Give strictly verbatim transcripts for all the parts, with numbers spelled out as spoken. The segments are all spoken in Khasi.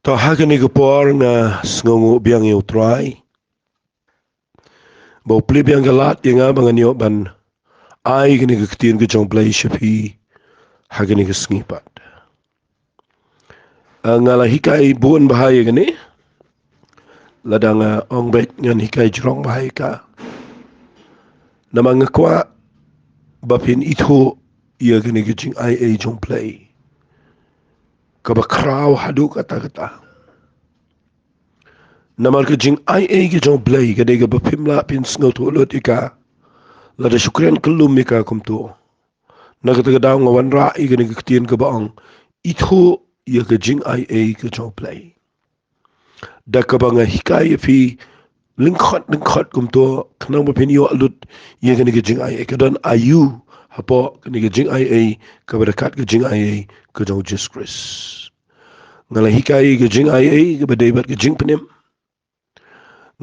To ha kane ka por nga sngewnguh biang ïa u Trai ba u plie biang ka lad ïa nga ba ngan ïoh ban ai kane ka ktien ka jong u Blei sha phi ha kane ka sngi pat. Ah, nga la hikai bun bha ïa kane. Lada nga ong beit ngan hikai jrong bha ïa ka. Namar nga kwah ba phin ithuh ïa kane ka jingai ei jong u Blei kaba khraw haduh katta katta. Namar ka jingai ei ka jong u Blei ka dei kaba phim lah phin sngewthuh lut ïa ka lada shu kren kyllum ïa ka kumto. Na kata ka daw nga wanrah ïa kane ka ktien kaba ong, ithuh ïa ka jingai ei ka jong u Blei. Da kaba nga hikai ïa phi lyngkhot lyngkhot kumto, khnang ba phin ïoh lut ïa kane ka jingai ei. Ka don aïu hapoh kane ka jingai ei kaba da kat ka jingai ei ka jong u Jisu Khrist. Nga la hikai ïa ka jingai ei kaba dei bad ka jingpynim.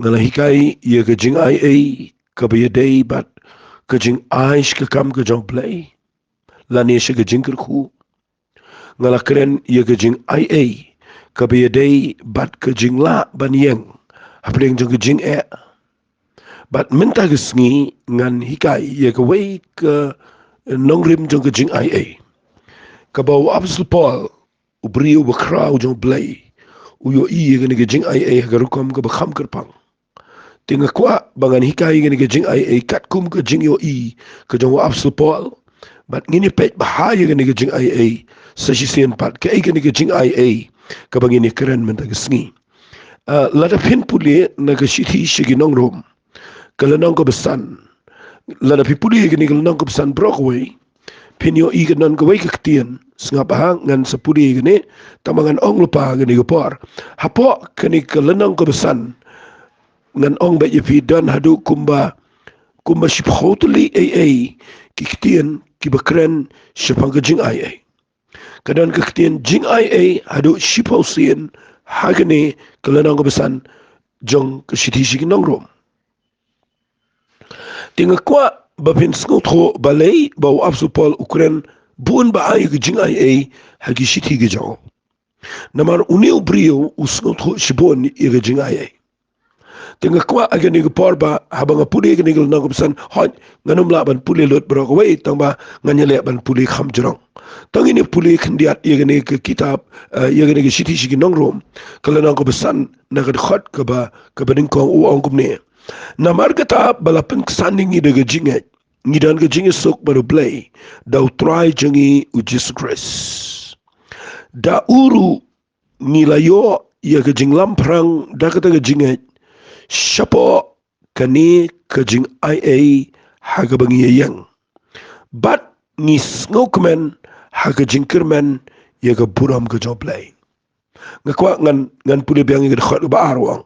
Nga la hikai ïa ka jingai ei kaba ïadei bad ka jingai sha ka kam ka jong u Blei lane sha ka jingkyrkhu. Nga la kren ïa ka jingai ei kaba ïadei bad ka jinglah ban ïeng hapdeng jong ka jingeh. Bad mynta ka sngi ngan hikai ïa kawei ka nongrim jong ka jingai ei kaba u Apostol Paul, u briew bakhraw jong u Blei, u ïohi ïa kane ka jingai ei ha ka rukom kaba kham kyrpang. Te nga kwah ba ngan hikai ïa kane ka jingai ei katkum ka jingïohi ka jong u Apostol Paul. Bad ngin ïa peit bha ïa kane ka jingai ei sa shisien pat, kaei kane ka jingai ei kaba ngin ïa kren mynta ka sngi. Ah, lada phin pule na ka shithi sha ki nong Rom, ka lynnong kaba san. Lada phi pule ïa kane ka lynnong kaba san baroh kawei, phin ïohi ka don kawei ka ktien. Sngap bha, ngan sa pule ïa kane, tang ba ngan ong lypa ha kane ka por. Hapoh kane ka lynnong kaba san, ngan ong beit ïa phi, don haduh kumba, kumba shiphew tylli ei ei ki ktien kiba kren shaphang ka jingai ei. Ka don ka ktien jingai ei haduh shiphew sien ha kane ka lynnong kaba san jong ka shithi sha ki nong Rom. Te nga kwah ba phin sngewthuh balei ba u Apostol Paul u kren bun bha ïa ka jingai ei ha ki shithi ki jong u. Namar une u briew u sngewthuh shibun ïa ka jingai ei. Te nga kwah ha kane ka por ba haba nga pule kane ka lynnong kaba san, hooid, ngan ym lah ban pule lut baroh kawei, tang ba ngan ïaleh ban pule kham jrong. Tang ngin ïa pule khyndiat ïa kane ka kitab, eh, ïa kane ka shithi sha ki nong Rom, ka lynnong kaba san, na ka dkhot kaba, kaba nyngkong, u ong kumne. Namar kata ba la pynksan ïa ngi da ka jingngeit, ngi don ka jingïasuk bad U Blei da U Trai jong ngi U Jisu Khrist. Da u ruh ngi la ïoh ïa ka jinglamphrang da kata ka jingngeit shapoh kane ka jingaiei ha kaba ngi ïeng, bad ngi sngewkmen ha ka jingkyrmen ïa ka burom ka jong U Blei. Nga kwah ngan, ngan pule biang ïa ka dkhot kaba ar, u ong: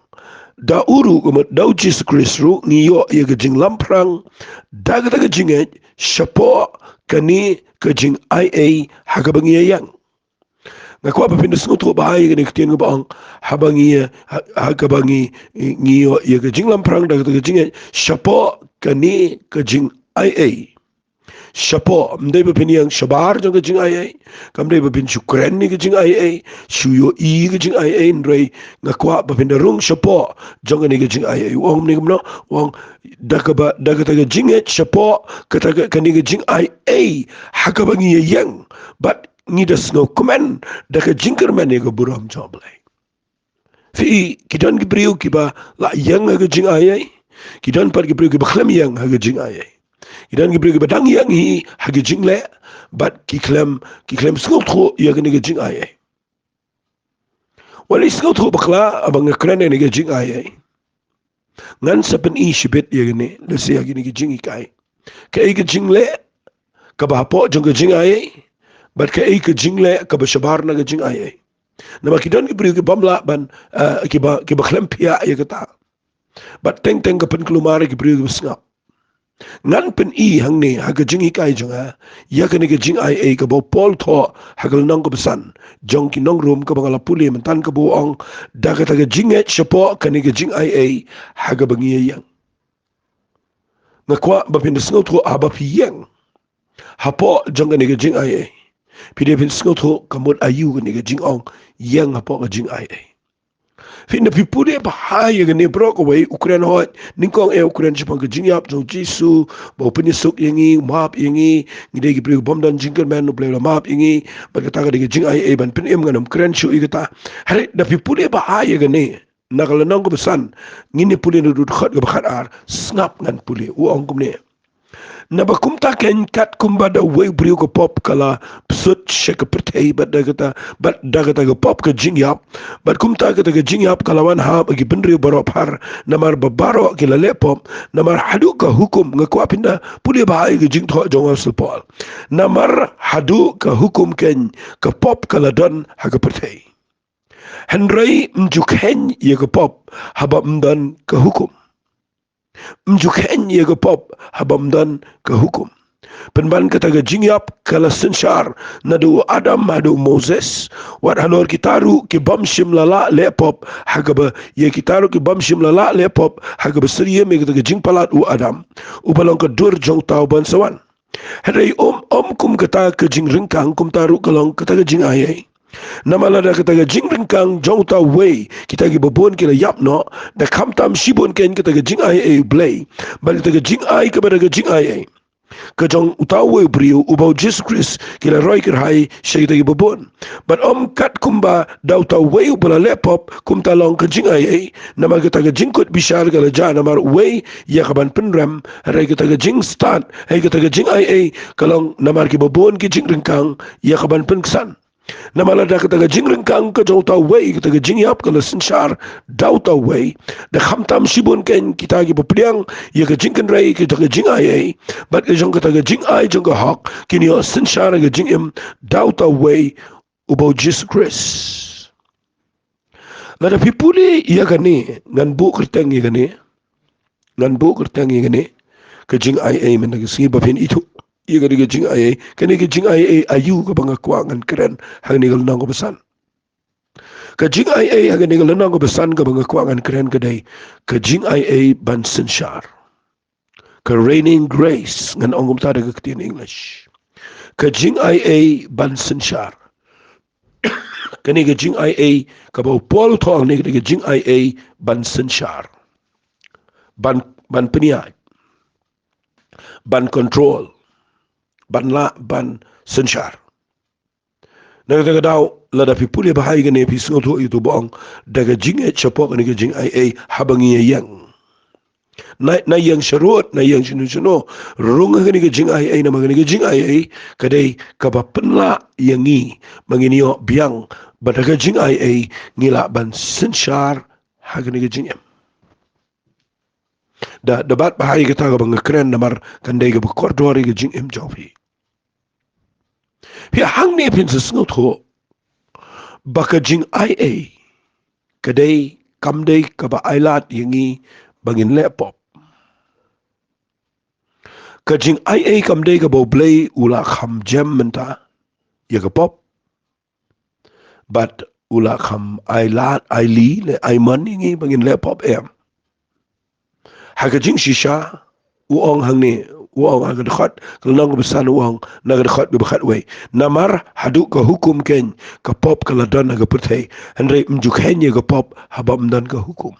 Da u ruh, ka mut da U Jisu Khrist ruh, ngi ïoh ïa ka jinglamphrang da kata ka jingngeit shapoh kane ka jingaiei ha kaba ngi ïeng. Nga kwah ba phin da sngewthuh bha ïa kane ka ktien kaba ong, haba ngi, ha, ha kaba ngi, ngi ïoh ïa ka jinglamphrang da kata ka jingngeit shapoh kane ka jingaiei. Shapoh, ym dei ba phin ïeng shabar jong ka jingaiei, kam dei ba phin shu kren ïa ka jingaiei, shu ïohi ïa ka jingaiei, hynrei nga kwah ba phin da rung shapoh jong kane ka jingaiei. U ong kumne kumno? U ong, da kaba, da kata ka jingngeit shapoh kata ka, kane ka jingaiei ha kaba ngi ïeng, bad ngi da sngewkmen da ka jingkyrmen ïa ka burom jong U Blei. Phi i, ki don ki briew kiba la ïeng ha ka jingaiei, ki don pat ki briew kiba khlem ïeng ha ka jingaiei. Ki don ki briew kiba dang ïeng hi ha ka jingleh, bad ki khlem, ki khlem sngewthuh ïa kane ka jingaiei. Wat la sngewthuh bakla haba nga kren ïa kane ka jingaiei. Ngan sa pyni shibit ïa kane, lehse ïa kine ki jinghikai. Kaei ka jingleh kaba hapoh jong ka jingaiei, bad kaei ka jingleh kaba shabar na ka jingaiei. Namar ki don ki briew ki bym lah ban, eh, kiba, kiba khlem phiah ïa kata. Bad teng teng ka pynkulmar ïa ki briew kiba sngap. Ngan pyni hangne ha ka jinghikai jong nga ïa kane ka jingaiei kaba u Paul thoh ha ka lynnong kaba san jong ki nong Rom kaba nga la pule mynta, kaba u ong, da kata ka jingngeit shapoh kane ka jingaiei ha kaba ngi ïeng. Nga kwah ba phin da sngewthuh, haba phi ïeng hapoh jong kane ka jingaiei, Phi dei phin sngewthuh ka mut aïu kane ka jingong ïeng hapoh ka jingai ei. Phi, hynda phi pule bha ïa kane, baroh kawei u kren hooid, nyngkong eh u kren shaphang ka jingïap jong u Jisu, ba u pynïasuk ïa ngi, u map ïa ngi, ngi dei ki briew bym don jingkyrmen, u Blei u la map ïa ngi, bad kata ka dei ka jingai ei ban pynim, ngan ym kren shuh ïa kata. Hynrei da phi pule bha ïa kane, na ka lynnong kaba san, ngin ïa pule na u dkhot kaba khatar, sngap ngan pule, u ong kumne. Naba kumta keiñ, kat kumba da uwei u briew ka pop ka la psut sha ka pyrthei, bad da kata, bad da kata ka pop ka jingïap, bad kumta kata ka jingïap ka la wan ha ba ki bynriew baroh phar, namar ba baroh ki la leh pop, namar haduh ka hukum, nga kwah phin da pule bha ïa ka jingthoh jong u Apostol Paul. Namar haduh ka hukum keiñ ka pop ka la don ha ka pyrthei. Hynrei ym ju kheiñ ïa ka pop haba ym don ka hukum. Ym ju kheiñ ïa ka pop haba ym don ka hukum. Pynban kata ka jingïap ka la synshar naduh u Adam haduh u Moses. Wat halor kita ruh ki bym shym la lah leh pop ha kaba, ïa kita ruh ki bym shym la lah leh pop ha kaba syriem ïa kata ka jingpalat u Adam, uba long ka dur jong uta uban sa wan. Hynrei ym, ym kum kata ka jingryngkang, kumta ruh ka long kata ka jingai ei. Namar lada kata ka jingryngkang jong uta uwei, kita kiba bun ki la ïap noh, da khamtam shibun keiñ kata ka jingai ei u Blei, bad kata ka jingai kaba da ka jingai ei, ka jong uta uwei u briew uba u Jisu Khrist, ki la roi kyrhai sha kita kiba bun. Bad ym kat kumba da uta uwei uba la leh pop, kumta long ka jingai ei. Namar kata ka jingkut bishar ka la jia namar uwei ïa kaban pynrem, hynrei kata ka jingstad, hei kata ka jingai ei, ka long namar kiba bun ki jingryngkang ïa kaban pynksan. Namar lada kata ka jingryngkang ka jong uta uwei, kata ka jingïap ka la synshar da uta uwei, da khamtam shibun keiñ kita kiba pdiang ïa ka jingkynrei kata ka jingai ei, bad ka jong kata ka jingai jong ka hok, kin ïoh synshar ka jingim da uta uwei, uba u Jisu Khrist. Lada phi pule ïa kane, ngan buh kyrteng ïa kane, ngan buh kyrteng ïa kane ka jingai ei mynta ka sngi, ba phin ithuh ïa kane ka jingai ei. Kane ka jingai ei aïu kaba nga kwah ngan kren ha kane ka lynnong kaba san. Ka jingai ei ha kane ka lynnong kaba san kaba nga kwah ngan kren ka dei ka jingai ei ban synshar. Ka reigning grace, ngan ong kumta da ka ktien English. Ka jingai ei ban synshar. Kane ka jingai ei kaba u Paul u thoh hangne, kane ka jingai ei ban synshar, ban, ban pynïaid, ban control, ban lah ban synshar. Na kata ka daw, lada phi pule bha ïa kane, phi sngewthuh ïa uto ba ong, da ka jingngeit shapoh kane ka jingai ei haba ngi ïeng. Na, na ïeng sharud, na ïeng shano shano, rung ha kane ka jingai ei, namar kane ka jingai ei ka dei kaba pynlah ïa ngi ba ngin ïoh biang, ba da ka jingai ei ngi lah ban synshar ha kane ka jingim. Da, da bat bha ïa kata kaba nga kren, namar kan dei kaba kordor ïa ka jingim jong phi. Phi, hangne phin sa sngewthuh ba ka jingai ei ka dei, kam dei kaba ailad ïa ngi ba ngin leh pop. Ka jingai ei kam dei kaba u Blei u la kham jem mynta ïa ka pop, bad u la kham ailad, aili, leh aimon ïa ngi ba ngin leh pop, em. Ha ka jingshisha, u ong hangne, u ong ha ka dkhot, ka lynnong kaba san u ong, na ka dkhot kaba khatwei. Namar haduh ka hukum keiñ, ka pop ka la don ha ka pyrthei. Hynrei ym ju kheiñ ïa ka pop haba ym don ka hukum.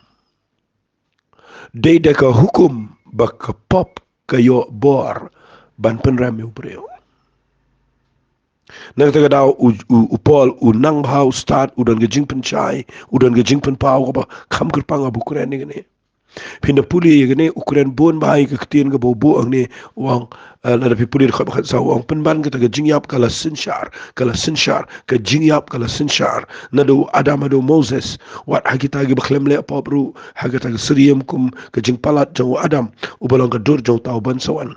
Dei da ka hukum ba ka pop ka ïoh bor ban pynrem ïa u briew. Na kata ka daw u, u, u Paul u nang bha, u stad, u don ka jingpynshai, u don ka jingpynpaw kaba kham kyrpang haba u kren ïa kane. Phin da pule ïa kane, u kren bun bha ïa ka ktien kaba u buh hangne, u ong, eh, lada phi pule dkhot ba khatsaw, u ong, pynban kata ka jingïap ka la synshar, ka la synshar, ka jingïap ka la synshar. Naduh u Adam haduh u Moses, wat ha kita kiba khlem leh pop ruh, ha kata ka syriem kum ka jingpalat jong u Adam, uba long ka dur jong uta uban sa wan.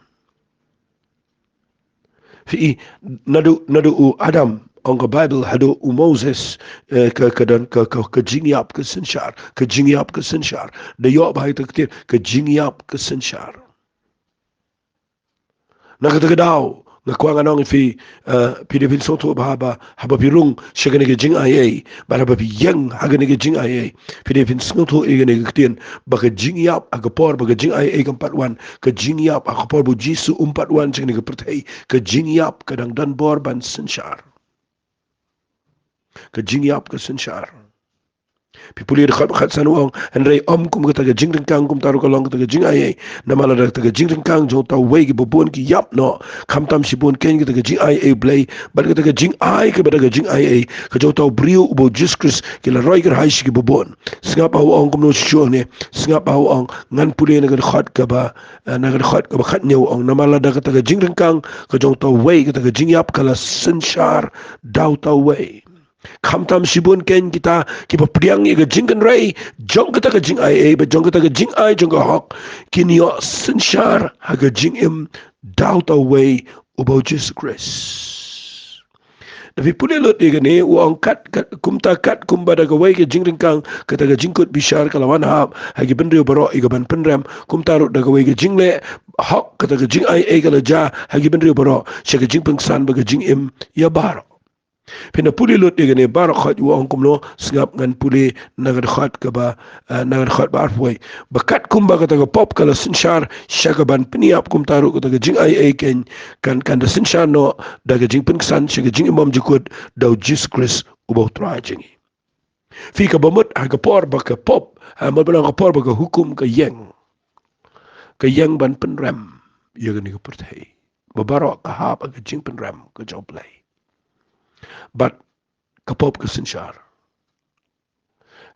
Phi i, naduh, naduh u Adam, ong ka Baibl, haduh u Moses, eh, ka, ka don, ka, ka, ka jingïap ka synshar, ka jingïap ka synshar. Da ïoh bha ïa kata ka ktien, ka jingïap ka synshar. Na kata ka daw, nga kwah ngan ong ïa phi, eh, phi dei phin sngewthuh bha ba, haba phi rung sha kane ka jingai ei, bad haba phi ïeng ha kane ka jingai ei, phi dei phin sngewthuh ïa kane ka ktien, ba ka jingïap ha ka por ba ka jingai ei kam pat wan, ka jingïap ha ka por ba u Jisu um pat wan sha kane ka pyrthei, ka jingïap ka dang don bor ban synshar. ka jingïap ka synshar. Phi pule dkhot ba khatsan u ong, hynrei ym kum kata ka jingryngkang, kumta ruh ka long kata ka jingaiei. Namar lada kata ka jingryngkang jong uta uwei kiba bun ki ïap noh, khamtam shibun kein kata ka jingaiei Blei, bad kata ka jingai kaba da ka jingaiei ka jong uta u briew uba u Jisu Khrist ki la roi kyrhai sha kiba bun. Sngap ha u ong kumno shuh ne, sngap ha u ong, ngan pule na ka dkhot kaba, eh, na ka dkhot kaba khathynñiew u ong, namar lada kata ka jingryngkang ka jong uta uwei, kata ka jingïap ka la synshar da uta uwei, khamtam shibun kein kita kiba pdiang ïa ka jingkynrei jong kata ka jingaiei bad jong kata ka jingai jong ka hok, kin ïoh synshar ha ka jingim da uta uwei uba u Jisu Khrist. Da phi pule lut ïa kane, u ong kat, kat, kumta kat kumba da kawei ka jingryngkang kata ka jingkut bishar ka la wan hap ha ki bynriew baroh ïa ka ban pynrem, kumta ruh da kawei ka jingleh hok kata ka jingaiei ka la jia ha ki bynriew baroh sha ka jingpynksan bad ka jingim ïa baroh. Phin da pule lut ïa kane baroh khoit, u ong kumno, sngap, ngan pule na ka dkhot kaba, eh, na ka dkhot ba arphew wei. Ba kat kumba kata ka pop ka la synshar sha ka ban pynïap, kumta ruh kata ka jingaiei kein kan, kan da synshar noh da ka jingpynksan sha ka jingim bymjukut da u Jisu Khrist uba u Trai jong ngi. Phi, kaba mut ha ka por ba ka pop, ha, mut ba long ka por ba ka hukum ka ïeng, ka ïeng ban pynrem ïa kane ka pyrthei, ba baroh ka hap ha ka jingpynrem ka jong u Blei. Bad ka pop ka synshar.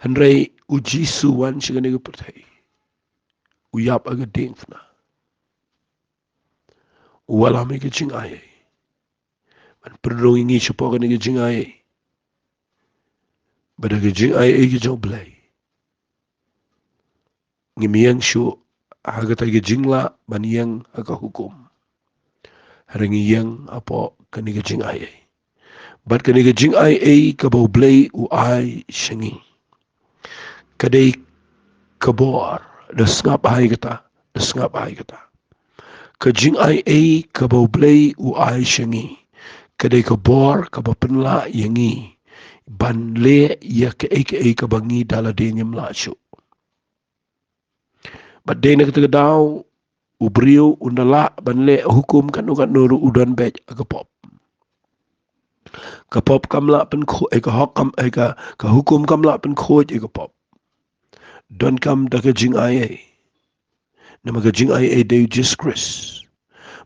Hynrei u Jisu u wan sha kane ka pyrthei, u ïap ha ka diengphna, u wallam ïa ka jingaiei ban pynrung ïa ngi shapoh kane ka jingaiei. Bad da ka jingaiei ka jong u Blei, ngim ïeng shuh ha kata ka jinglah ban ïeng ha ka hukum, hynrei ngi ïeng hapoh kane ka jingaiei. Bad kane ka jingaiei kaba u Blei u ai sha ngi, ka dei ka bor. Da sngap ha kata, da sngap ha kata. Ka jingaiei kaba u Blei u ai sha ngi, ka dei ka bor kaba pynlah ïa ngi ban leh ïa kaei kaei kaba ngi da lade ngim lah shuh. Bad dei na kata ka daw, u briew un da lah ban leh hukum katno katno ruh, u don beit ha ka pop. Ka pop kam lah pynkhuid, eh, ka hok kam, eh, ka, ka hukum kam lah pynkhuid ïa ka pop. Donkam da ka jingaiei. Namar ka jingaiei dei u Jisu Khrist.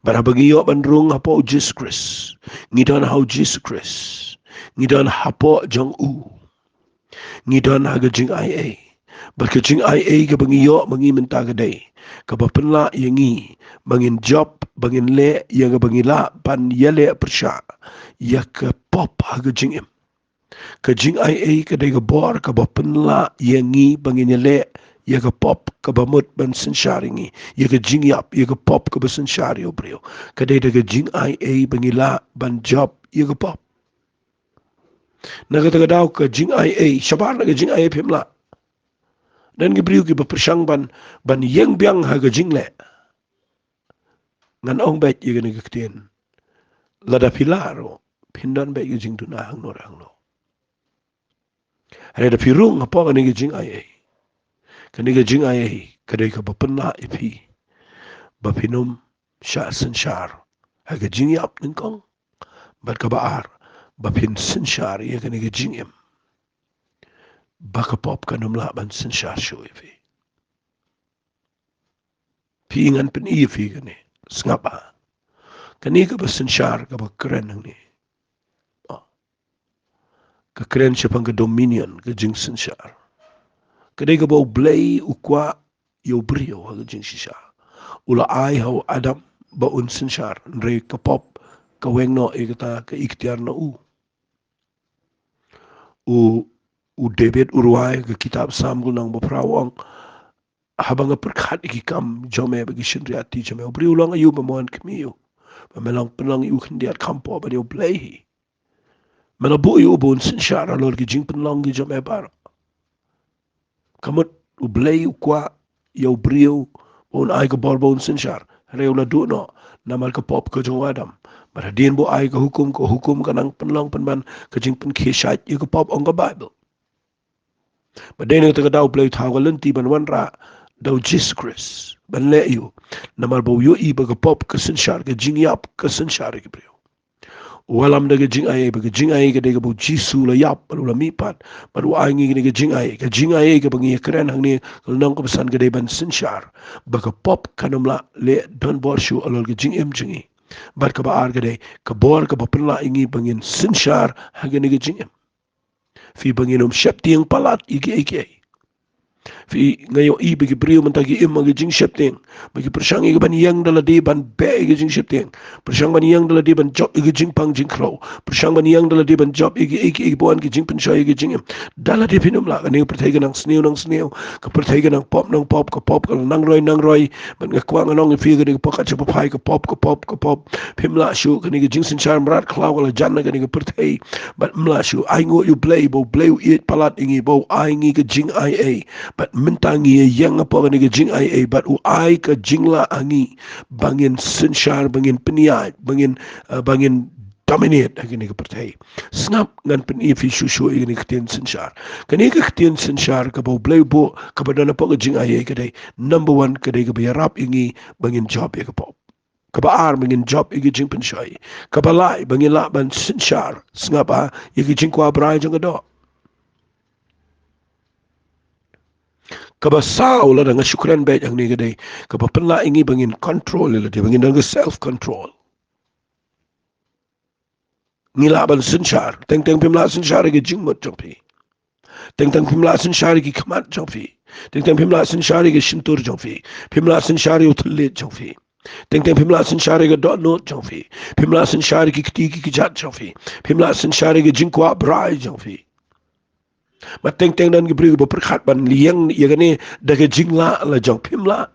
Bad haba ngi ïoh ban rung hapoh u Jisu Khrist, ngi don ha u Jisu Khrist, ngi don hapoh jong u, ngi don ha ka jingaiei. Bad ka jingaiei kaba ngi ïoh ma ngi mynta ka dei kaba pynlah ïa ngi ba ngin jop, ba ngin leh ïa kaba ngi lah ban ïaleh pyrshah ïa ka pop ha ka jingim. Ka jingaiei ka dei ka bor kaba pynlah ïa ngi ba ngin ïaleh ïa ka pop kaba mut ban synshar ïa ngi, ïa ka jingïap, ïa ka pop kaba synshar ïa u briew. Ka dei da ka jingaiei ba ngi lah ban jop ïa ka pop. Na kata ka daw, ka jingaiei, shabar na ka jingaiei phim lah. Don ki briew kiba pyrshang ban, ban ïeng biang ha ka jingleh. Ngan ong beit ïa kane ka ktien. Lada phi lah ruh, phin don beit ka jingduna hangno re hangno. Hynrei da phi rung hapoh kane ka jingaiei, kane ka jingaiei ka dei kaba pynlah ïa phi ba phin ym shah synshar ha ka jingïap nyngkong, bad kaba ar, ba phin synshar ïa kane ka jingim, ba ka pop kan ym lah ban synshar shuh ïa phi. Phi, ngan pyni ïa phi kane. Sngap ha kane kaba synshar, kaba kren hangne. Oh. Ka kren shaphang ka dominion, ka jingsynshar. Ka dei kaba u Blei u kwah ïa u briew ha ka jingshisha. U la ai ha u Adam ba un synshar, hynrei ka pop ka weng noh ïa kata ka iktiar na u. U, u David u rwai ha ka kitab Salm lynnong ba phra, u ong, haba nga pyrkhat ïa ki kam jong me bad ki shynriahti jong me, u briew u long aïu ba me wan khmih ïa u, ba me long pynlong ïa u khyndiat kham pop ban ïa u Blei hi. Me la buh ïa u ba un synshar halor ki jingpynlong ki jong me baroh. Ka mut u Blei u kwah ïa u briew ba un ai ka bor ba un synshar, hynrei u la duh noh namar ka pop ka jong u Adam. Bad hadien ba u ai ka hukum, ka hukum ka nang pynlong pynban ka jingpynkhie shait ïa ka pop, ong ka Baibl. Bad dei na kata ka daw u Blei u thaw ka lynti ban wanrah da u Jisu Khrist ban leh ïa u, namar ba u ïohi ba ka pop ka synshar, ka jingïap ka synshar ïa ki briew. Wallam da ka jingaiei, ba ka jingaiei ka dei kaba u Jisu u la ïap, bad u la mihpat, bad u ai ngi kane ka jingaiei, ka jingaiei kaba ngi ïakren hangne, ka lynnong kaba san ka dei ban synshar, ba ka pop kan ym lah leh donbor shuh halor ka jingim jong ngi. Bad kaba ar ka dei, ka bor kaba pynlah ïa ngi ba ngin synshar ha kane ka jingim. Phi ba ngin ym sheptieng palat ïa kiei kiei. Phi, nga ïohi ba ki briew mynta ki im ha ka jingsheptieng. Ba ki pyrshang ïa ka ban ïeng da lade ban beh ïa ka jingsheptieng. Pyrshang ban ïeng da lade ban jop ïa ka jingpang jingkhrew. Pyrshang ban ïeng da lade ban jop ïa kiei kiei ba wan ki jingpynshoi ïa ka jingim. Da lade phin ym lah, kane ka pyrthei ka nang sniew nang sniew. Ka pyrthei ka nang pop nang pop, ka pop ka nang roi nang roi. Bad nga kwah ngan ong ïa phi, kane ka pop ka jingpynphai, ka pop, ka pop, ka pop. Phim lah shuh, kane ka jingsynshar mrad khlaw ka la jan na kane ka pyrthei. Bad phim lah shuh, ainguh ïa u Blei, ba u Blei u ïeit palat ïa ngi, ba u ai ngi ka jingaiei. Bad mynta ngi ïeng hapoh kane ka jingaiei, bad u ai ka jinglah ha ngi, ba ngin synshar, ba ngin pynïaid, ba ngin, eh, ba ngin dominate ha kane ka pyrthei. Sngap, ngan pyni ïa phi shuh shuh ïa kane ka ktien synshar. Kane ka ktien synshar kaba u Blei u buh, kaba don hapoh ka jingaiei ka dei, number one, ka dei kaba ïarap ïa ngi ba ngin jop ïa ka pop. Kaba ar, ba ngin jop ïa ka jingpynshoi. Kaba lai, ba ngin lah ban synshar, sngap, ah, ïa ka jingkwah brai jong ka doh. Kaba saw, lada nga shu kren beit hangne, ka dei kaba pynlah ïa ngi ba ngin control ïa lade, ba ngin don ka self control. Ngi lah ban synshar. Teng teng phim lah synshar ïa ka jingmut jong phi. Teng teng phim lah synshar ïa ki khmat jong phi. Teng teng phim lah synshar ïa ka shyntur jong phi. Phim lah synshar ïa u thylliej jong phi. Teng teng phim lah synshar ïa ka dohnud jong phi. Phim lah synshar ïa ki kti ki kjat jong phi. Phim lah synshar ïa ka jingkwah brai jong phi. Bad teng teng don ki briew ba pyrkhat ban ïeng ïa kane da ka jinglah la jong, phim lah.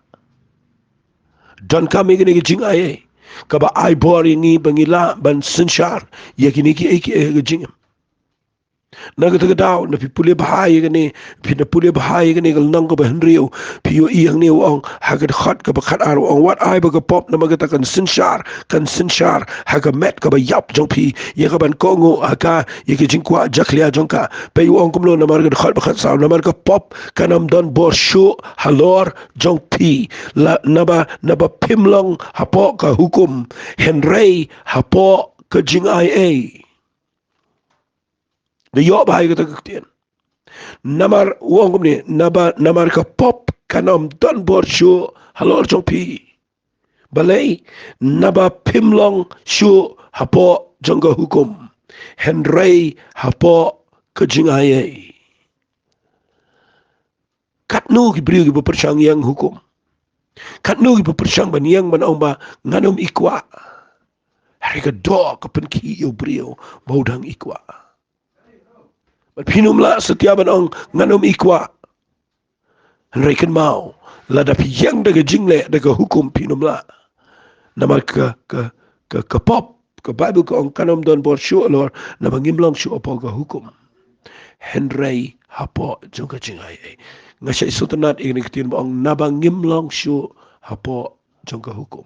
Donkam ïa kane ka jingaiei, kaba ai bor ïa ngi ba ngi lah ban synshar ïa kine kiei kiei ha ka jingim. Na kata ka daw, na phi pule bha ïa kane, phi na pule bha ïa kane ka lynnong kaba hynriew, phi ïohi hangne u ong, ha ka dkhot kaba khatar u ong, wat ai ba ka pop namar kata kan synshar, kan synshar ha ka met kaba ïap jong phi, ïa kaban kohnguh ha ka, ïa ka jingkwah jakhlia jong ka. Peit u ong kumno namar ka dkhot ba khatsaw, namar ka pop kan ym don bor shuh halor jong phi, la, naba, naba phim long hapoh ka hukum, hynrei hapoh ka jingaiei. Da ïoh bha ïa kata ka ktien. Namar u ong kumne, naba, namar ka pop kan ym don bor shuh halor jong phi. Balei? Naba phim long shuh hapoh jong ka hukum, hynrei hapoh ka jingaiei. Katno ki briew kiba pyrshang ïeng hukum. Katno kiba pyrshang ban ïeng ban ong ba ngan ym i kwah. Hynrei ka doh ka pynkhih ïa u briew ba u dang i kwah. Bad phin ym lah satia ban ong ngan ym i kwah. Hynrei kynmaw, lada phi ïeng da ka jingleh, da ka hukum, phin ym lah. Namar ka, ka, ka, ka pop, ka Baibl ka ong kan ym don bor shuh halor, naba ngim long shuh hapoh ka hukum, hynrei hapoh jong ka jingaiei. Nga shait sngewtynnat ïa kane ka ktien ba ong naba ngim long shuh hapoh jong ka hukum,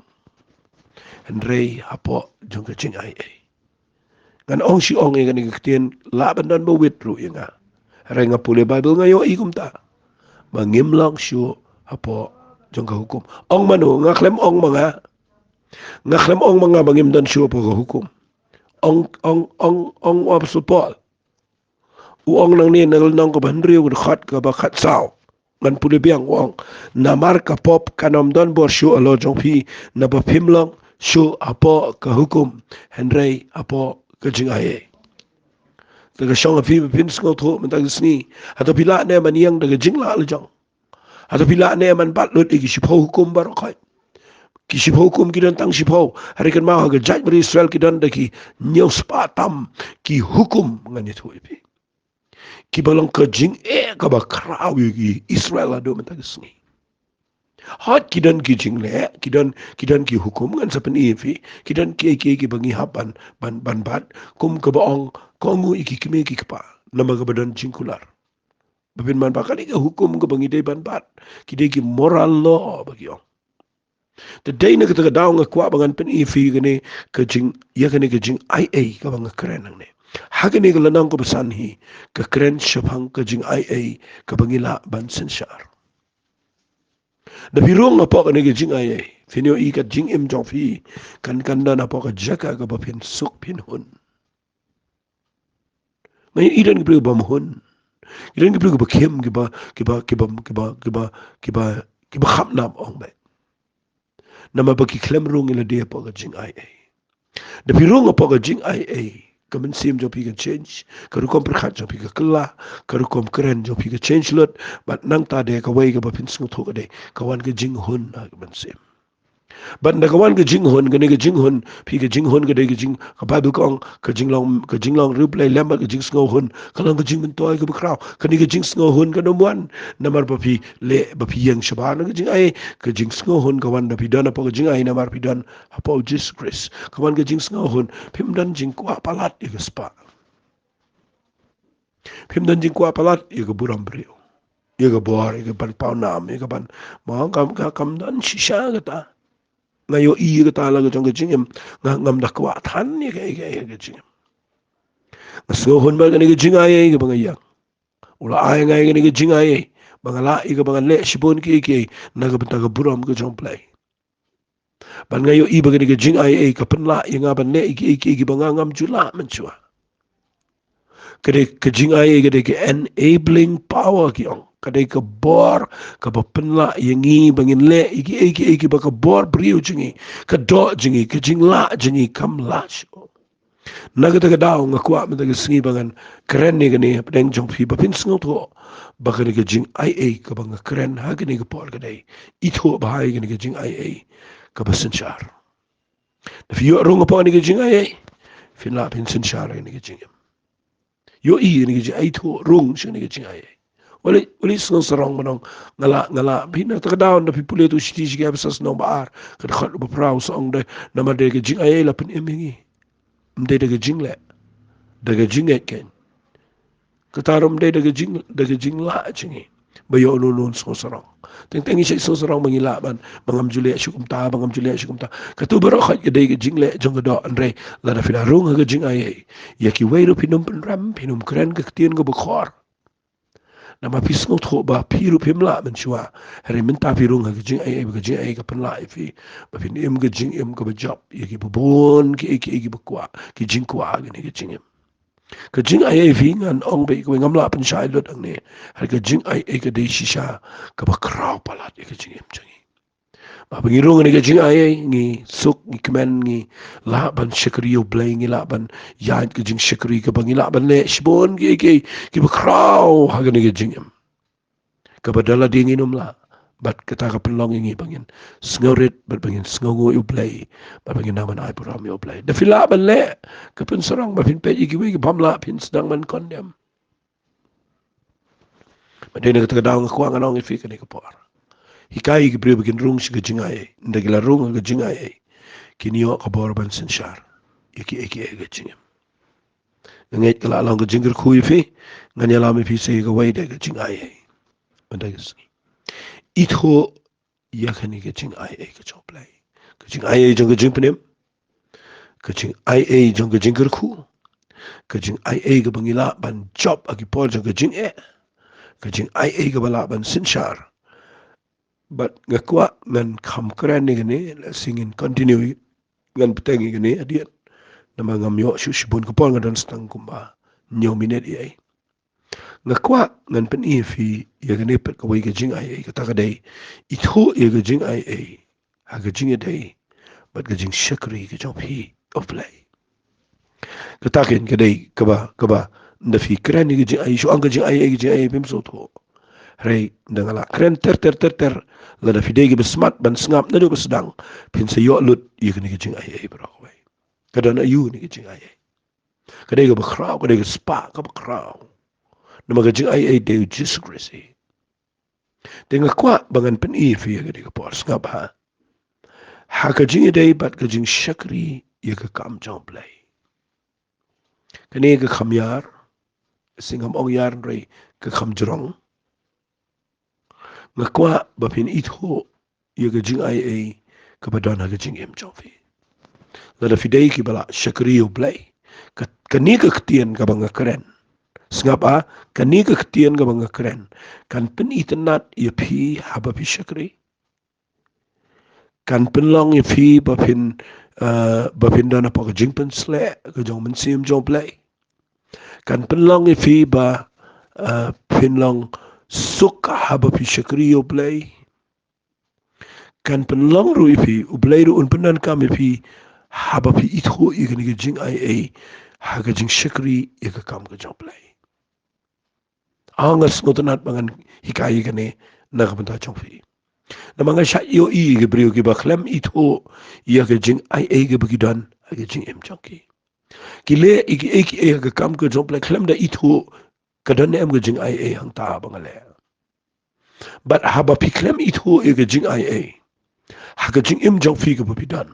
hynrei hapoh jong ka jingaiei. Ngan ong shi ong ïa kane ka ktien, lah ban don ba wit ruh ïa nga. Hynrei nga pule Baibl nga ïohi kumta, ba ngim long shuh hapoh jong ka hukum. Ong mano? Nga khlem ong ma nga. Nga khlem ong ma nga ba ngim don shuh hapoh ka hukum. Ong, ong, ong, ong u Apostol Paul. U ong nangne na ka lynnong kaba hynriew, ka dkhot kaba khatsaw. Ngan pule biang, u ong, namar ka pop kan ym don bor shuh halor jong phi, naba phim long shuh hapoh ka hukum, hynrei hapoh ka jingaiei. Te ka shong ha phi ba phin sngewthuh mynta ka sngi. Hato phi lah ne ban ïeng da ka jinglah la jong? Hato phi lah ne ban bat lut ïa ki shiphew hukum baroh khoit? Ki shiphew hukum ki don tang shiphew. Hynrei kynmaw, ha ka jaitbynriew Israel ki don da ki hynñiew spah tam ki hukum, ngan ïathuh ïa phi, kiba long ka jingeh kaba khraw ïa ki Israel haduh mynta ka sngi. Hooid, ki don ki jingleh, ki don, ki don ki hukum, ngan sa pyni ïa phi. Ki don kiei kiei kiba ngi hap ban, ban, ban bat. Kum kaba ong, kohnguh ïa ki kmie ki kpa, namar kaba don jingkular. Ba phin, man ba kane ka hukum kaba ngi dei ban bat, ki dei ki moral law ba ki ong. Te dei na kata ka daw nga kwah ba ngan pyni ïa phi kane ka jing, ïa kane ka jingaiei kaba nga kren nangne. Ha kane ka lynnong kaba san hi, ka kren shaphang ka jingaiei kaba ngi lah ban synshar. Da phi rung hapoh kane ka jingaiei, Phin ïohi ka jingim jong phi kan, kan don hapoh ka jaka kaba phin suk phin hun. Nga ïohi don ki briew bym hun. Ki don ki briew kiba khim, kiba, kiba, kiba, kiba, kiba, kiba, kiba khapnam ong beit. Namar ba ki khlem rung ïa lade hapoh ka jingaiei. Da phi rung hapoh ka jingaiei, ka mynsiem jong phi ka change, ka rukom pyrkhat jong phi ka kylla, ka rukom kren jong phi ka change lut, bad nangta de kawei kaba phin sngewthuh ka dei, ka wan ka jinghun ha ka mynsiem. Bad da ka wan ka jinghun, kane ka jinghun, phi ka jinghun ka dei ka jing, ka Baibl ka ong, ka jinglong, ka jinglong riewblei lem bad ka jingsngewhun, ka long ka jingmyntoi kaba khraw, kane ka jingsngewhun kan ym wan namar ba phi leh, ba phi ïeng shabar na ka jingaiei, ka jingsngewhun ka wan da phi don hapoh ka jingaiei namar phi don hapoh Jisu Khrist. Ka wan ka jingsngewhun, phim don jingkwah palat ïa ka spah. Phim don jingkwah palat ïa ka burom briew, ïa ka bor, ïa ka ban pawnam, ïa ka ban, ma kam, ka, kam don shisha kata. Nga ïohi ïa kata la ka jong ka jingim, nga, ngam da kwah than ïa ka, ïa ka, ïa ka jingim. Nga sngewhun bad kane ka jingaiei kaba nga ïeng. U la ai ïa nga ïa kane ka jingaiei ba nga lah ïa kaba ngan leh shibun kiei kiei na ka bynta ka burom ka jong U Blei. Bad nga ïohi ba kane ka jingaiei ka pynlah ïa nga ban leh ïa kiei kiei kiba nga ngam ju lah mynshuwa. Ka dei ka jingaiei, ka dei ka enabling power ki ong. Ka dei ka bor kaba pynlah ïa ngi ba ngin leh ïa kiei kiei kiba ka bor briew jong ngi, ka doh jong ngi, ka jinglah jong ngi kam lah shuh. Na kata ka daw nga kwah mynta ka sngi ba ngan kren ïa kane hapdeng jong phi ba phin sngewthuh ba kane ka jingaiei kaba nga kren ha kane ka por ka dei, ithuh bha ïa kane ka jingaiei kaba synshar. Da phi ïoh rung hapoh kane ka jingaiei, phin lah phin synshar ïa kane ka jingim. Ïohi ïa kane ka jingaiei, ithuh rung sha kane ka jingaiei. Ule, ule sngewsarong ba nong, nga lah, nga lah, phi na kata ka daw da phi pule tu shiti shi ka Ephesos lynnong ba ar, ka dkhot ba phra u sa ong dei, namar dei ka jingaiei la pynim ïa ngi. Ym dei da ka jingleh, da ka jingngeit keiñ. Kata ruh ym dei da ka jing, da ka jinglah jong ngi ba ïoh uno uno un sngewsarong. Teng teng ngi shait sngewsarong ba ngi lah ban, ba ngam ju leh shuh kumta, ba ngam ju leh shuh kumta. Katu baroh khoit ka dei ka jingleh jong ka doh, hynrei lada phi la rung ha ka jingaiei, ïa kiwei ruh phin ym pynrem, phin ym kren ka ktien kaba khor. Namar phi sngewthuh ba phi ruh phim lah mynshuwa. Hynrei mynta phi rung ha ka jingaiei, ba ka jingaiei ka pynlah ïa phi ba phin im ka jingim kaba jop ïa kiba bun kiei kiei kiba kwah, ki jingkwah ha kane ka jingim. Ka jingaiei phi, ngan ong beit kawei, ngam lah pynshai lut hangne. Hynrei ka jingaiei ka dei shisha kaba khraw palat ïa ka jingim jong ngi. Ba, ba ngi rung ha kane ka jingaiei, ngi suk, ngi kmen, ngi lah ban shakri ïa U Blei, ngi lah ban ïaid ka jingshakri kaba ngi lah ban leh shibun kiei kiei kiba khraw ha kane ka jingim. Kaba da lade ngin ym lah, bad kata ka pynlong ïa ngi ba ngin sngewrit, bad ba ngin sngewnguh ïa U Blei, bad ba ngin nang ban ai burom ïa U Blei. Da phi lah ban leh, ka pynsarong, ba phin peit ïa kiwei ki bym lah, phin sdang ban condemn. Bad dei na kata ka daw nga kwah ngan ong ïa phi kane ka por, hikai ïa ki briew ba kin rung sha ka jingaiei. Ynda ki la rung ha ka jingaiei, kin ïoh ka bor ban synshar ïa kiei kiei ha ka jingim. Nga ngeit ka la long ka jingkyrkhu ïa phi. Ngan ïalam ïa phi sa ïa kawei de, ka jingaiei. Mynta ka sngi, ithuh ïa kane ka jingaiei ka jong U Blei. Ka jingaiei jong ka jingpynim, ka jingaiei jong ka jingkyrkhu, ka jingaiei kaba ngi lah ban jop ha ki por jong ka jingeh, ka jingaiei kaba lah ban synshar. Bad nga kwah ngan kham kren ïa kane, lehse ngin continue, ngan bteng ïa kane hadien. Namar ngam ïoh shuh shibun, ka por nga don tang kumba hynñiew minit ïa. Nga kwah ngan pyni ïa phi ïa kane pat kawei ka jingaiei, kata ka dei, ithuh ïa ka jingaiei ha ka jingïadei bad ka jingshakri ka jong phi ïa U Blei. Kata keiñ ka dei kaba, kaba, ynda phi kren ïa ka jingaiei, shu ong ka jingaiei, ka jingaiei, phim sngewthuh. Hynrei ynda nga la kren ter ter ter ter, lada phi dei kiba smat ban sngap naduh ba sdang, phin sa ïoh lut ïa kane ka jingaiei baroh kawei. Ka don aïu kane ka jingaiei? Ka dei kaba khraw, ka dei ka spah kaba khraw. Namar ka jingaiei dei U Jisu Khrist hi. Te nga kwah ba ngan pyni ïa phi ha kane ka por, sngap bha, ha ka jingïadei bad ka jingshakri ïa ka kam jong U Blei. Kane ka kham ïar, sngewbha ong ïar, hynrei ka kham jrong. Nga kwah ba phin ithuh ïa ka jingaiei kaba don ha ka jingim jong phi. Lada phi dei kiba la shakri ïa U Blei, ka, kane ka ktien kaba nga kren, sngap bha, kane ka ktien kaba nga kren kan pynitynnad ïa phi haba phi shakri. Kan pynlong ïa phi ba phin, eh, ba phin don hapoh ka jingpynsleh ka jong u Mynsiem jong u Blei. Kan pynlong ïa phi ba, eh, phin long suk haba phi shakri ïa u Blei. Kan pynlong ruh ïa phi, u Blei ruh un pyndonkam ïa phi haba phi ithuh ïa kane ka jingaiei ha ka jingshakri ïa ka kam ka jong u Blei. Nga sngewtynnat ba ngan hikai ïa kane na ka bynta jong phi. Namar nga shait ïohi ïa ki briew kiba khlem ithuh ïa ka jingaiei kaba ki don ha ka jingim jong ki. Ki leh ïa kiei kiei ha ka kam ka jong u Blei khlem da ithuh ka don ne em ka jingaiei hangta ba nga leh. Bad haba phi khlem ithuh ïa ka jingaiei ha ka jingim jong phi kaba phi don,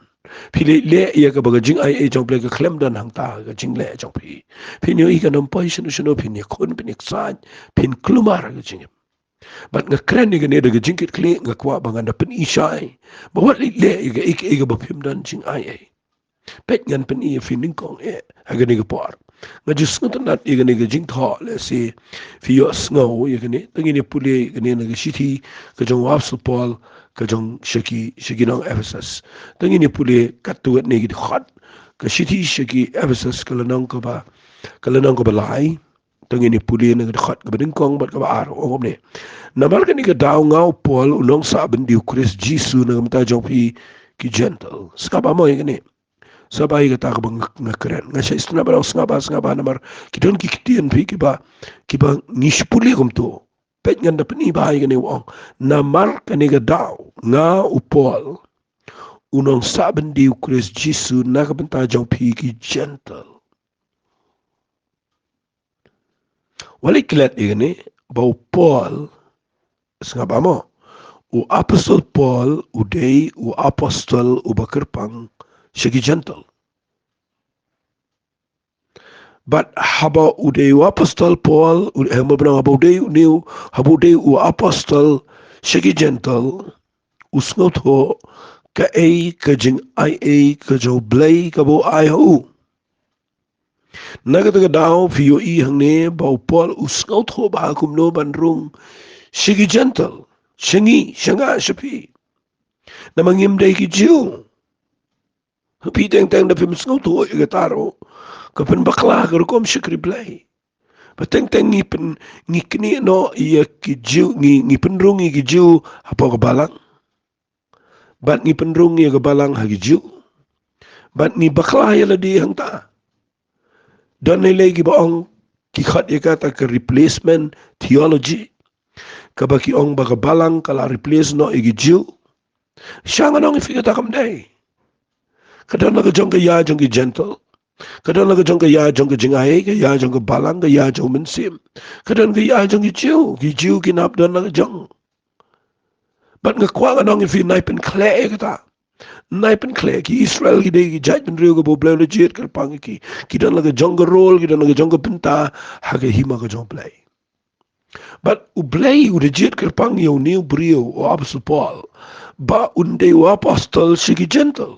phi leh leh ïa kaba ka jingaiei jong u Blei ka khlem don hangta ha ka jingleh jong phi. Phin ïohi kan ym poi shano shano, phin ïakhun, phin ïaksaid, phin kulmar ha ka jingim. Bad nga kren ïa kane da ka jingkitkhlieh, nga kwah ba ngan da pyni shai ba wat leh leh ïa kaei kaei kaba phim don jingaiei. Peit ngan pyni ïa phi nyngkong eh ha kane ka por. Nga ju sngewtynnat ïa kane ka jingthoh, lehse phi ïohsngew ïa kane. To ngin ïa pule ïa kane na ka shithi ka jong u Apostol Paul ka jong sha ki, sha ki nong Ephesus. To ngin ïa pule katto katne ki dkhot. Ka shithi sha ki Ephesus ka lynnong kaba, ka lynnong kaba lai. To ngin ïa pule na ka dkhot kaba nyngkong bad kaba ar, ong kumne: Namar kane ka daw nga u Paul u nongsahbynriew u Khrist Jisu na ka bynta jong phi ki Jentil. Sngap bha mo ïa kane. Sngap bha ïa kata kaba nga, nga kren. Nga shait sngap bha, sngap bha, sngap bha namar ki don ki ktien phi kiba, kiba ngi shu pule kumto. Peit ngan da pyni bha ïa kane, u ong: Namar kane ka daw nga u Paul u nongsahbynriew u Khrist Jisu na ka bynta jong phi ki Jentil. Wat leit klet ïa kane ba u Paul, sngap bha mo, u Apostol Paul u dei u apostol uba kyrpang sha ki Jentil. Bad haba u dei u Apostol Paul, u, eh, haba u dei u new, haba u dei u apostol sha ki Jentil, u sngewthuh kaei ka jingaiei ka jong u Blei kaba u ai ha u. Na kata ka daw phi ïohi hangne ba u Paul u sngewthuh bha kumno ban rung sha ki Jentil, sha ngi, sha nga, sha phi. Namar ngim dei ki Jiw. Phi teng teng da phim sngewthuh ïa kata ruh, ka pynbakla ka rukom shakri Blei. Ba teng teng ngi pyn, ngi knieh noh ïa ki Jiw, ngi, ngi pynrung ïa ki Jiw hapoh ka balang. Bad ngi pynrung ïa ka balang ha ki Jiw. Bad ngi bakla ïa lade hangta. Don lei lei kiba ong, ki khot ïa kata ka replacement theology, kaba ki ong ba ka balang ka la replace noh ïa ki Jiw. Sha nga ong ïa phi kata kam dei. Ka don la ka jong ka ïa jong ki Jentil. Ka don la ka jong ka ïa jong ka jingaiei, ka ïa jong ka balang, ka ïa jong u mynsiem. Ka don ka ïa jong ki Jiw, ki Jiw ki nap don la ka jong. Bad nga kwah ngan ong ïa phi, nai pynkhleh ïa kata. Nai pynkhleh. Ki Israel ki dei ki jaitbynriew kaba u Blei u la jied kyrpang ïa ki. Ki don la ka jong ka role, ki don la ka jong ka bynta ha ka hima ka jong u Blei. Bad u Blei u da jied kyrpang ïa une u briew, u Apostol Paul, ba un dei u apostol sha ki Jentil.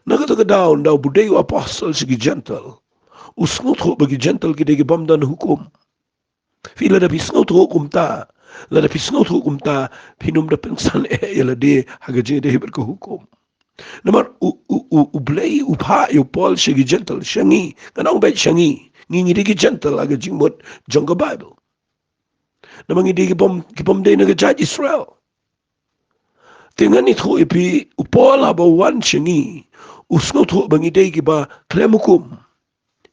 Na kata ka daw, ynda u dei u apostol sha ki Jentil, u sngewthuh ba ki Jentil ki dei ki bym don hukum. Phi, lada phi sngewthuh kumta, lada phi sngewthuh kumta, phin ym da pynsan eh ïa lade ha ka jingïadei bad ka hukum. Namar u, u, u, u Blei u phah ïa u Paul sha ki Jentil, sha ngi, ngan ong beit sha ngi. Ngi, ngi dei ki Jentil ha ka jingmut jong ka Baibl. Namar ngi dei ki bym, ki bym dei na ka jait Israel. Te ngan ïathuh ïa phi, u Paul haba u wan sha ngi, u sngewthuh ba ngi dei kiba khlem hukum,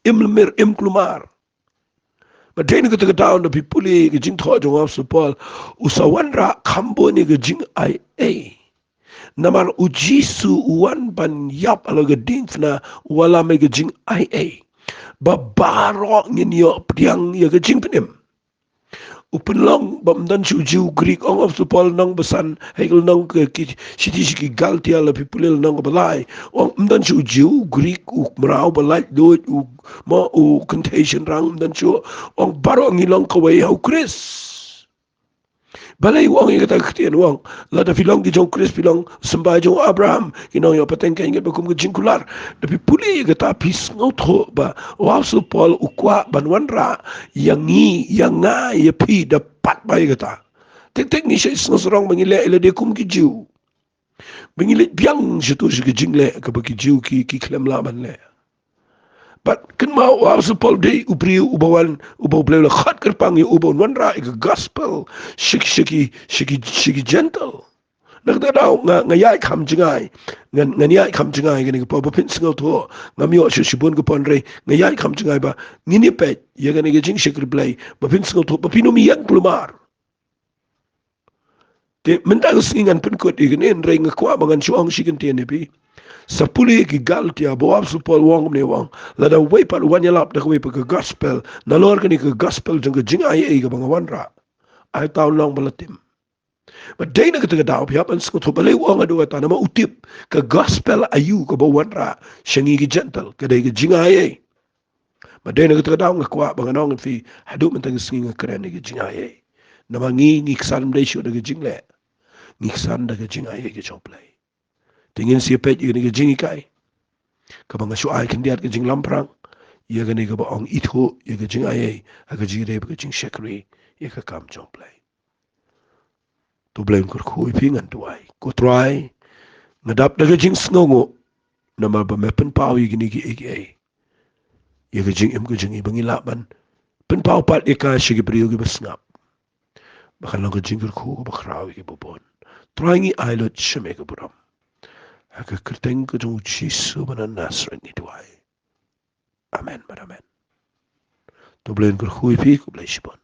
im lymir, im kulmar. Bad dei na kata ka daw, ynda phi pule ka jingthoh jong u Apostol Paul, u sa wanrah kham bun ïa ka jingaiei. Namar u Jisu u wan ban ïap halor ka diengphna, u wallam ïa ka jingaiei, ba baroh ngin ïoh pdiang ïa ka jingpynim. U pynlong ba ym don shuh u Jiw u Grik, ong u Apostol Paul, nongbasan, hei ka lynnong ka, ki shithi sha ki Galatia, lada phi pule lynnong kaba lai, ong ym don shuh u Jiw u Grik, u mraw ba laitluid, u, mo, u kynthei shynrang, ym don shuh, ong baroh ngi long kawei ha u Khrist. Balei u ong ïa kata ka ktien? U ong, lada phi long ki jong u Khrist, phi long symbai jong u Abraham, ki nongïoh pateng, ka ïeng ba kum ka jingkular. Da phi pule ïa kata, phi sngewthuh ba u Apostol Paul u kwah ban wanrah ïa ngi, ïa nga, ïa phi, da pat bha ïa kata. Teng teng ngi shait sngewsarong ba ngi leh ïa lade kum ki Jiw. Ba ngi leit biang sha tu sha ka jingleh kaba ki Jiw ki, ki khlem lah ban leh. Bad kynmaw, u Apostol Paul dei u briew uba wan, uba U Blei u la khot kyrpang ïa u ban wanrah ïa ka gospel sha ki, sha ki, sha ki, sha ki Gentile. Na kata ka daw nga, nga ïaid kham jngai, ngan, ngan ïaid kham jngai kane ka por ba phin sngewthuh. Ngam ïoh shuh shibun ka por, hynrei nga ïaid kham jngai ba ngin ïa peit ïa kane ka jingshakri Blei ba phin sngewthuh ba phin ym ïeng kulmar. Te mynta ka sngi ngan pynkut ïa kane, hynrei nga kwah ba ngan shu ong shi kyntien ïa phi. Sa pule ïa ki Galatia ba u Apostol Paul u ong kumne, u ong, lada uwei pat u wan ïalap da kawei pat ka gospel, nalor kane ka gospel jong ka jingaiei kaba nga wanrah, ai ta u long ba la tim. Bad dei na kata ka daw phi hap ban sngewthuh balei u ong haduh katta, namar u tip ka gospel aïu kaba u wanrah sha ngi ki Gentile, ka dei ka jingaiei. Bad dei na kata ka daw nga kwah ba ngan ong ïa phi, haduh mynta ka sngi nga kren ïa ka jingaiei. Namar ngi, ngi ksan ym dei shuh da ka jingleh, ngi ksan da ka jingaiei ka jong U Blei. Te ngin sa ïa peit ïa kane ka jinghikai kaba nga shu ai khyndiat, ka jinglamphrang ïa kane kaba ong ithuh ïa ka jingaiei ha ka jingïadei bad ka jingshakri ïa ka kam jong U Blei. To U Blei un kyrkhu ïa phi, ngan duwai. Ko Trai, nga dap da ka jingsngewnguh namar ba me pynpaw ïa kine kiei kiei, ïa ka jingim ka jong ngi ba ngin lah ban pynpaw pat ïa ka sha ki briew kiba sngap, ba kan long ka jingkyrkhu kaba khraw ïa kiba bun. Trai, ngi ai lut sha me ka burom. Ha ka kyrteng ka jong U Jisu ba na Nasareth ngi duwai. Amen bad amen. To U Blei un kyrkhu ïa phi, khublei shibun.